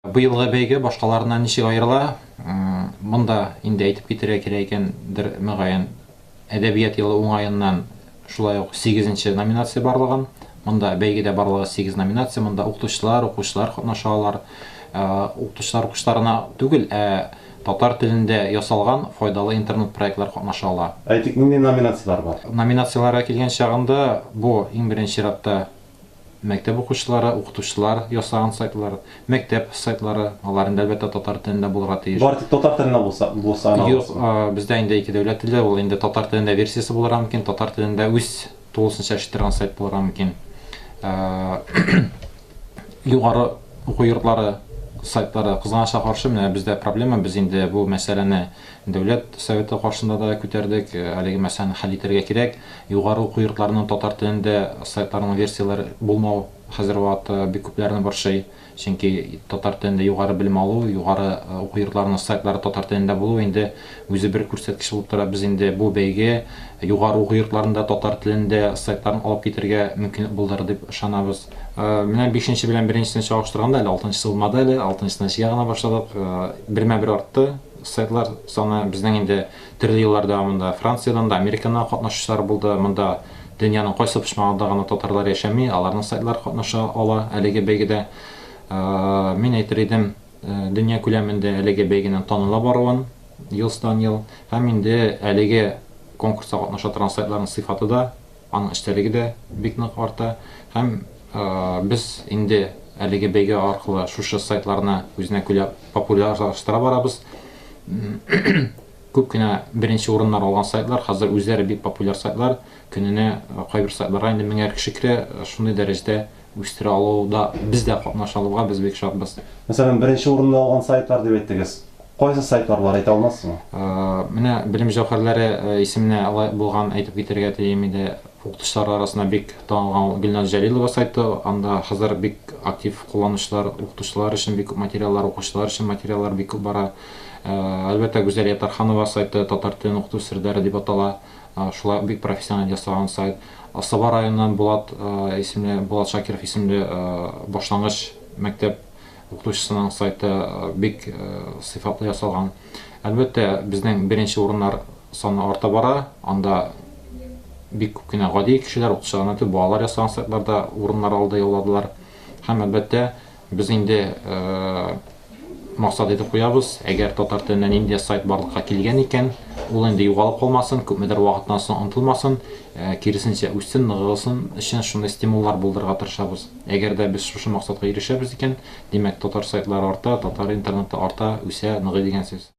Быелгы бәйге башкаларыннан ничек аерыла? Монда инде әйтеп китәргә кирәк икәндер, мөгаен, Әдәбият елы уңаеннан шулай ук сигезенче номинация барлыгын. Монда бәйгедә барлыгы сигез номинация, монда укытучылар, укучылар катнаша алар. Укытучылар, укучылар гына түгел, ә татар телендә ясалган файдалы интернет-проектлар катнаша ала. Әйтик, нинди номинацияләр бар? Номинацияләргә килгән чагында, бу иң беренче чиратта Мәктәп укучылары, укытучылар ясаган сайтлар, мәктәп сайтлары, алар инде әлбәттә татар телендә булырга тиеш. Бары тик татар телендә булса, булса гына Юк, бездә инде ике дәүләт теле, ул инде татар телендә версиясе булырга мөмкин, татар телендә үз тулысынча эшли торган сайт булырга мөмкин. Югары уку йортлары сайтлары, кызганычка каршы, менә бездә проблема, без инде бу мәсьәләне Дәүләт Советы каршында да күтәрдек, әлеге мәсьәләне хәл итәргә кирәк. Югары уку йортларының татар телендә сайтларының версияләре булмау хәзерге вакытта бик күпләрне борчый. Чөнки татар телендә югары белем алу, югары уку йортларының сайтлары татар телендә булу инде үзе бер күрсәткеч булып тора. Без инде бу бәйге югары уку йортларында татар телендә сайтларын алып китергә мөмкинлек булдырыр дип ышанабыз. Менә бишенче белән беренчесен чагыштырганда әле алтынчысы булмады әле, алтынчысына җыя гына башладык. Бермә-бер артты. Сайтлар саны безнең инде төрле еллар дәвамында Франциядән дә, Америкадан да катнашучылар булды. Монда дөньяның кайсы почмагында гына татарлар яшәми, аларның сайтлары катнаша ала әлеге бәйгедә. Мин әйтер идем, дөнья күләмендә әлеге бәйгенең таныла баруын елстан-ел һәм инде әлеге конкурста катнаша торган сайтларның сыйфаты да Аның эчтәлеге дә бик нык арта һәм без инде әлеге бәйге аркылы шушы сайтларны үзенә күрә популярлаштыра барабыз. Күп кенә беренче урыннар алган сайтлар хәзер үзләре бик популяр сайтлар. Көненә кайбер сайтларга инде меңәр кеше керә. Шундый дәрәҗәдә үстерә алуда без дә катнаша алуга без бик шатбыз. Мәсәлән, беренче урынны алган сайтлар дип әйттегез. Кайсы сайтлар бар, әйтә алмассызмы? Менә Белем җәүһәрләре исеменә лаек булган әйтеп китәргә телим иде. Укытучылар арасында бик танылган Гөлназ Җәлилова сайты. Анда хәзер бик актив кулланучылар, укытучылар өчен бик күп материаллар, укучылар өчен материаллар бик күп бара. Әлбәттә, Гүзәлия Тарханова сайты Татар телен укыту серләре дип атала. Шулай ук бик профессиональ ясалган сайт. Саба районыннан Булат исемле, Булат Шакиров исемле башлангыч мәктәп укытучысының сайты бик сыйфатлы ясалган. Әлбәттә, безнең беренче урыннар саны арта бара. Анда бик күп кенә гади кешеләр, укытучылар гына түгел, балалар ясаган сайтларда урыннар алды, яуладылар. Һәм, әлбәттә, без инде максат итеп куябыз, әгәр татар теленә нинди сайт барлыкка килгән икән, ул инде югалып калмасын, күпмедер вакыттан соң онытылмасын, киресенчә үссен, ныгысын өчен шундый стимуллар булдырырга тырышабыз. Әгәр дә без шушы максатка ирешәбез икән, димәк, татар сайтлары арта, татар интернеты арта, үсә, ныгый дигән сүз.